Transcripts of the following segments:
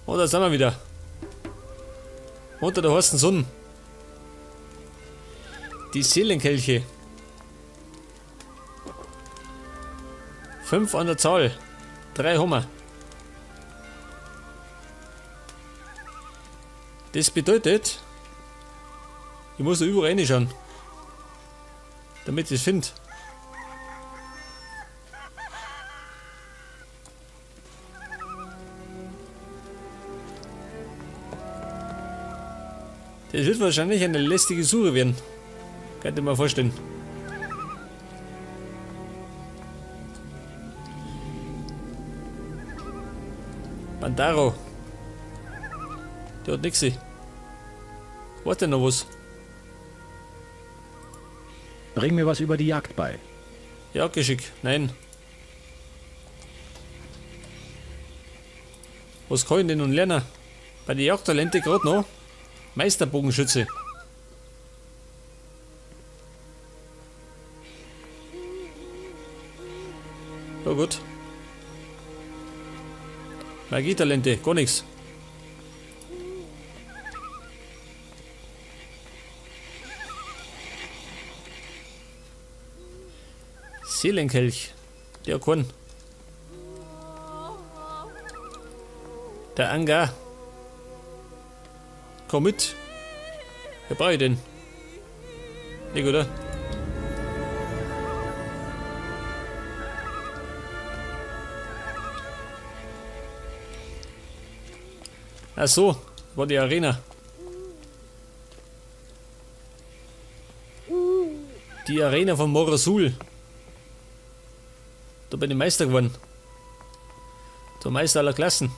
Und da sind wir wieder. Unter der heißen Sonne. Die Seelenkelche. 5 an der Zahl. 3 haben wir. Das bedeutet, ich muss da überall reinschauen, damit ich es finde. Das wird wahrscheinlich eine lästige Suche werden. Könnt ihr mir vorstellen. Bandaro. Der hat nix. War denn noch was? Bring mir was über die Jagd bei. Jagdgeschick, nein. Was kann ich denn nun lernen? Bei den Jagdtalente grad noch. Meisterbogenschütze. Ja gut. Magietalente, gar nichts. Seelenkelch. Der kann. Der Anga. Komm mit. Wer brauche ich denn? Nicht, oder? Ach so, war die Arena. Die Arena von Mora Sul. Da bin ich Meister geworden. Der Meister aller Klassen.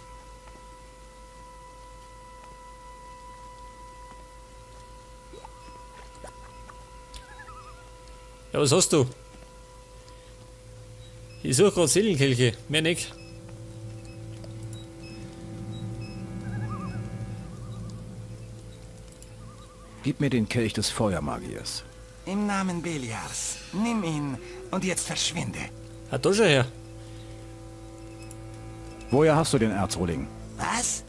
Ja, was hast du? Ich suche gerade Seelenkelche, mehr nicht. Gib mir den Kelch des Feuermagiers. Im Namen Beliars, nimm ihn und jetzt verschwinde. Ah, da schon her. Woher hast du den Erzrohling? Was?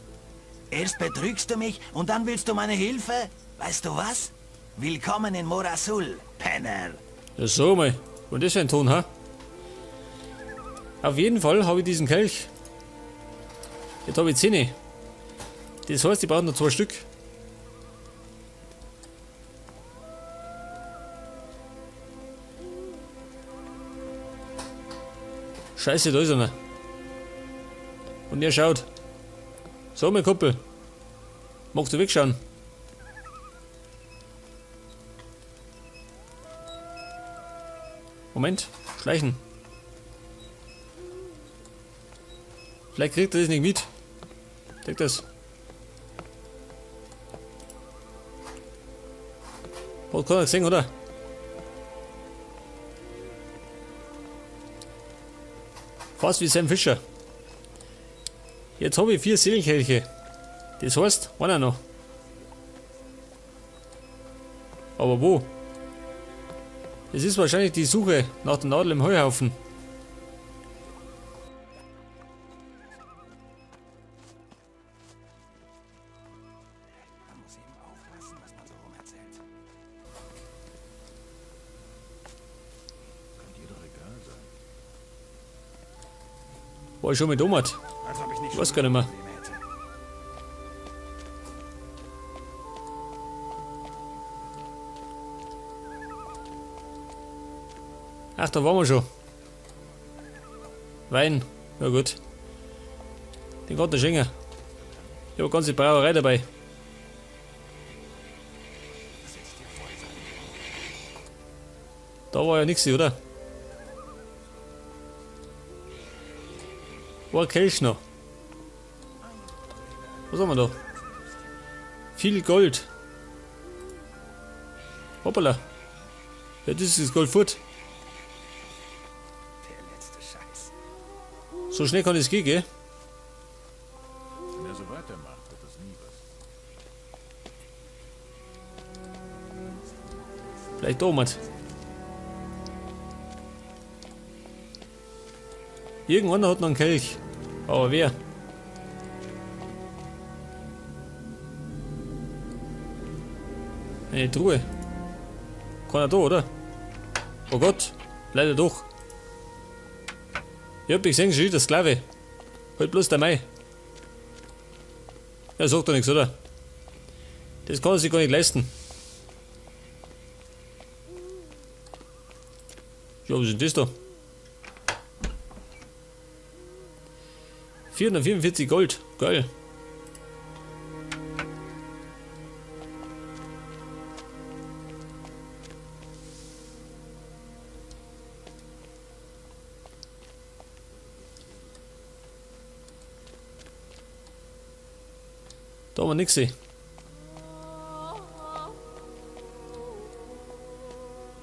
Erst betrügst du mich und dann willst du meine Hilfe? Weißt du was? Willkommen in Mora Sul, Penner. Ja, so mal. Und das für ein Ton, ha? Auf jeden Fall habe ich diesen Kelch. Jetzt habe ich 10. Das heißt, ich brauche noch 2 Stück. Scheiße, da ist einer. Und er schaut. So, mein Kumpel. Magst du wegschauen? Moment, schleichen. Vielleicht kriegt er das nicht mit. Kriegt das. Hat keiner gesehen, oder? Fast wie Sam Fisher. Jetzt hab ich 4 Seelenkelche. Das heißt, einer noch. Aber wo? Es ist wahrscheinlich die Suche nach der Nadel im Heuhaufen. Man muss eben aufpassen, was man so rum erzählt. Kann dir doch egal sein. War ich schon mit Omat? Als ob ich nicht Ich weiß schon gar nicht mehr. Probleme hätte. Ach, da waren wir schon. Wein. Na gut. Den kann der schenken. Ich hab eine ganze Brauerei dabei. Da war ja nix, oder? War Kelch noch. Was haben wir da? Viel Gold. Hoppala. Ja, das ist das Gold fort. Der letzte Scheiß. So schnell kann es gehen, gell? Wenn er so weitermacht, wird das nie was. Vielleicht da, Mann. Irgendwann hat noch einen Kelch. Aber wer? Eine Truhe. Keiner da, oder? Oh Gott, leider doch. Ich hab dich gesehen, schon der Sklave. Halt bloß der Mai. Er sagt doch nichts, oder? Das kann er sich gar nicht leisten. Ja, was ist denn das da? 444 Gold. Geil. Da haben wir nix gesehen.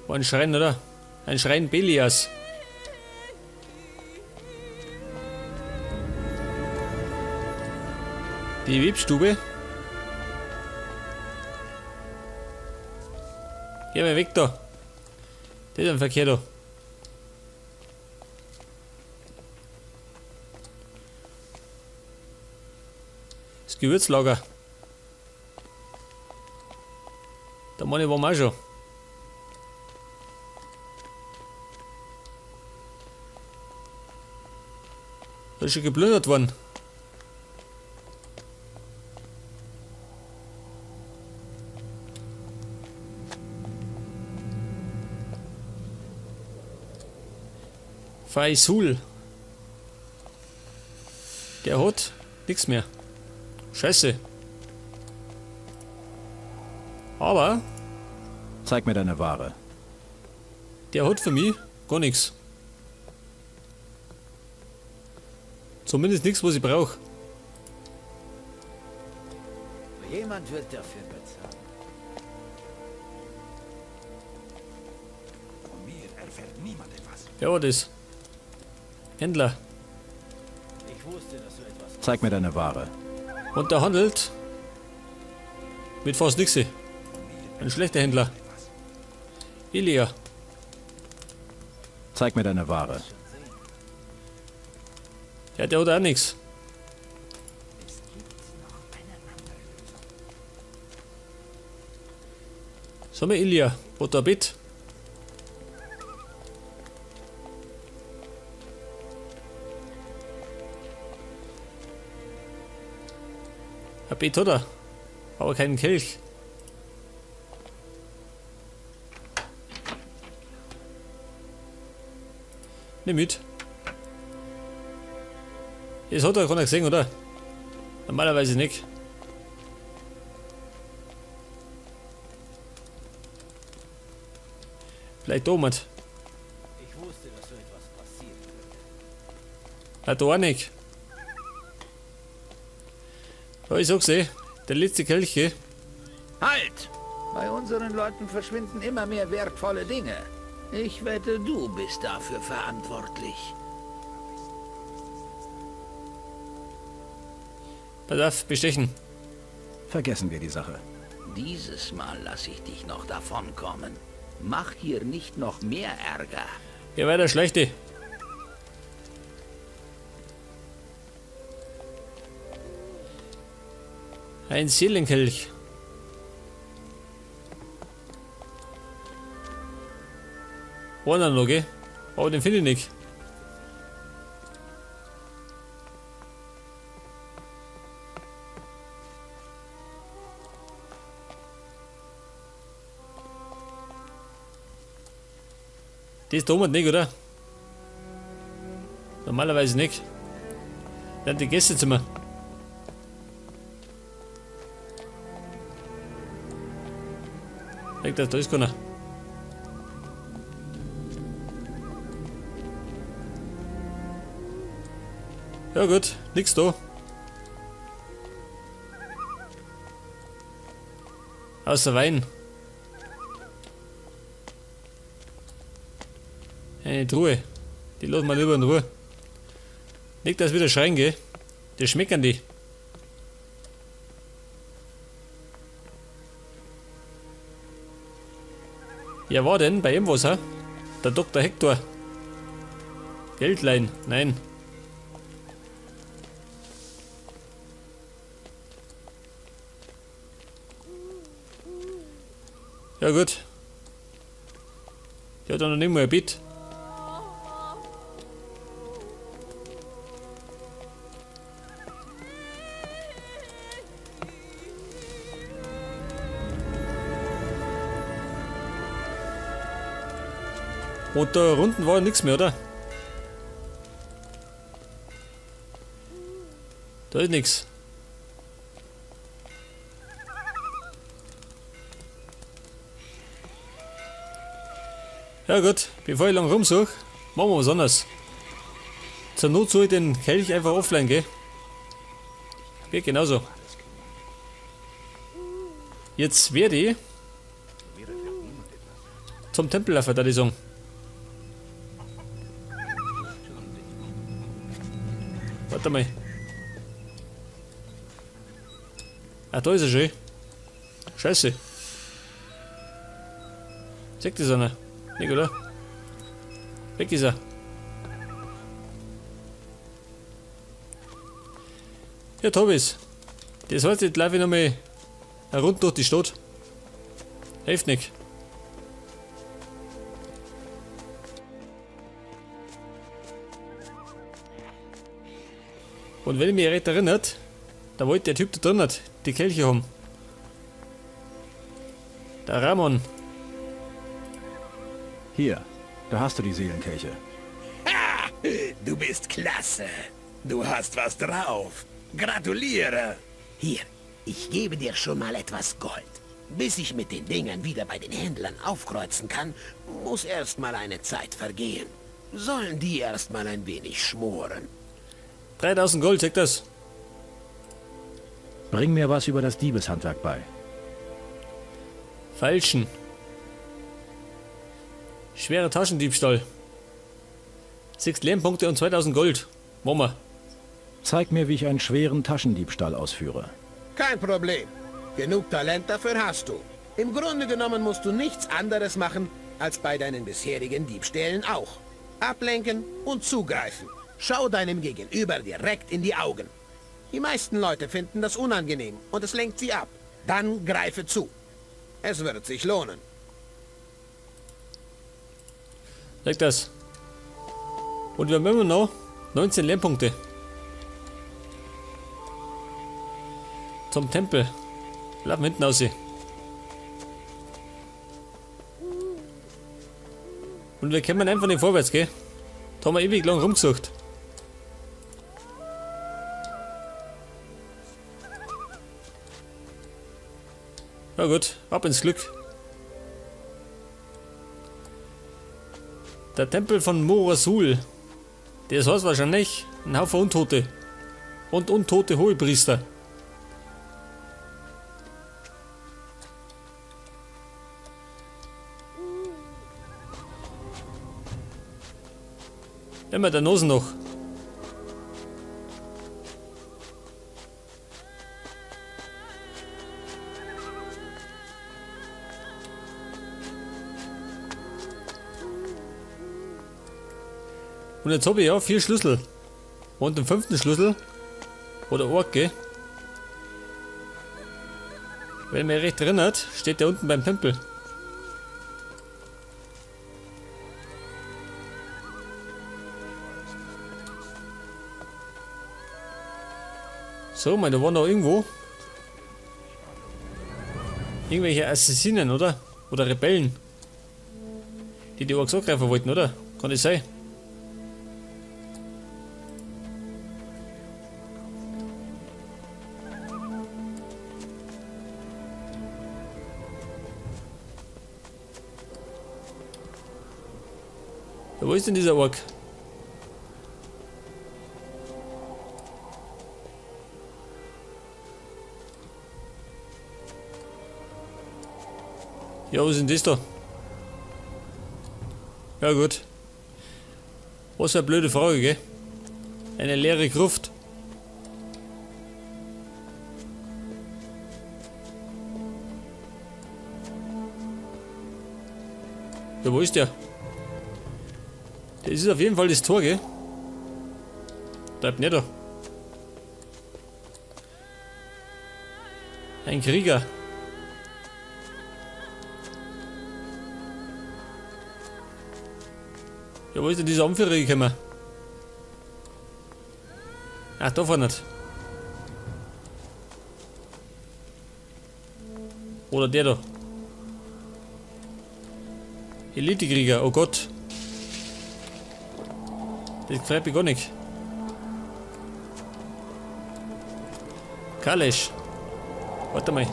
War ein Schrein, oder? Ein Schrein Belias. Die Webstube. Geh mal weg da. Das ist ein Verkehr da. Das Gewürzlager. Da meine ich, waren wir auch schon. Da ist schon geplündert worden. Faisul. Der hat nichts mehr. Scheiße. Aber Zeig mir deine Ware. der hat für mich gar nichts. Zumindest nichts, was ich brauche. Jemand wird dafür bezahlen. Von mir erfährt niemand etwas. Wer war das? Händler. Zeig mir deine Ware. Und der handelt mit fast nichts. Ein schlechter Händler. Ilya. Zeig mir deine Ware. Ja, der hat auch nichts. Sag mal, Ilya, hat da ein Bett? Ein Bett hat er, aber keinen Kelch. Nimm mit. Das hat er keiner gesehen, oder? Normalerweise nicht. Vielleicht da jemand. Ah, da auch nicht. Ja, ich sag's eh, der letzte Kelch, gell? Halt! Bei unseren Leuten verschwinden immer mehr wertvolle Dinge. Ich wette, du bist dafür verantwortlich. Pass auf, bestechen. Vergessen wir die Sache. Dieses Mal lasse ich dich noch davonkommen. Mach hier nicht noch mehr Ärger. Geh weiter, Schlechte. Ein Seelenkelch. Einer noch, gell? Aber den finde ich nicht. Das ist da nicht, oder? Normalerweise nicht. Dann die Gästezimmer. Denk, da ist keiner. Ja gut, nix da. Außer Wein. Eine Truhe. Die lassen wir lieber in Ruhe. Nicht, dass wieder schreien, gell? Die schmecken die. Ja, war denn bei ihm was, hä? Der Dr. Hector. Geldlein, nein. Ja gut. Ja, dann nehmen wir ein Bett. Und da unten war nichts mehr, oder? Da ist nichts. Ja gut, bevor ich lang rumsuche, machen wir was anderes. Zur Not suche ich den Kelch einfach offline, gell? Geht genauso. Jetzt werde ich zum Tempel laufen, da die sagen. Warte mal. Ah, da ist er schon. Scheiße. Zeigt das einer? Nicht, oder? Weg ist er. Ja, Tobis. Das heißt, jetzt laufe ich nochmal rund durch die Stadt. Hilft nicht. Und wenn ich mich recht erinnert, da wollte der Typ da drin hat, die Kelche haben. Der Ramon. Hier, da hast du die Seelenkelche. Ha! Du bist klasse. Du hast was drauf. Gratuliere. Hier, ich gebe dir schon mal etwas Gold. Bis ich mit den Dingern wieder bei den Händlern aufkreuzen kann, muss erst mal eine Zeit vergehen. Sollen die erst mal ein wenig schmoren. 3000 Gold, zeig das. Bring mir was über das Diebeshandwerk bei. Falschen. Schwerer Taschendiebstahl. 6 Lernpunkte und 2000 Gold. Machen wir. Zeig mir, wie ich einen schweren Taschendiebstahl ausführe. Kein Problem. Genug Talent dafür hast du. Im Grunde genommen musst du nichts anderes machen, als bei deinen bisherigen Diebstählen auch. Ablenken und zugreifen. Schau deinem Gegenüber direkt in die Augen. Die meisten Leute finden das unangenehm und es lenkt sie ab. Dann greife zu. Es wird sich lohnen. Zeig das. Und wir haben immer noch 19 Lernpunkte. Zum Tempel. Laufen hinten aus. Und wir kommen einfach nicht vorwärts, gell? Da haben wir ewig lang rumgesucht. Na gut, ab ins Glück. Der Tempel von Morasul. Das heißt wahrscheinlich ein Haufen Untote. Und untote Hohepriester. Immer der Nase noch. Und jetzt habe ich ja 4 Schlüssel. Und den 5. Schlüssel. Oder Ork, gell? Wenn mich recht erinnert, steht der unten beim Tempel. So, meine, da waren noch irgendwo irgendwelche Assassinen, oder? Oder Rebellen. Die die Orks angreifen wollten, oder? Kann das sein? Ja, wo ist denn dieser Ork? Ja, was ist denn das da? Ja gut. Was für eine blöde Frage, gell? Eine leere Gruft. Ja, wo ist der? Das ist auf jeden Fall das Tor, gell? Bleibt nicht da. Ein Krieger. Ja, wo ist denn dieser Anführer gekommen? Ach, da vorne nicht. Oder der da. Elitekrieger, oh Gott. Das gefällt mir gar nicht. Kalesch. Warte mal.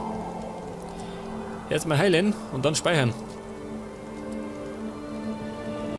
Jetzt mal heilen und dann speichern.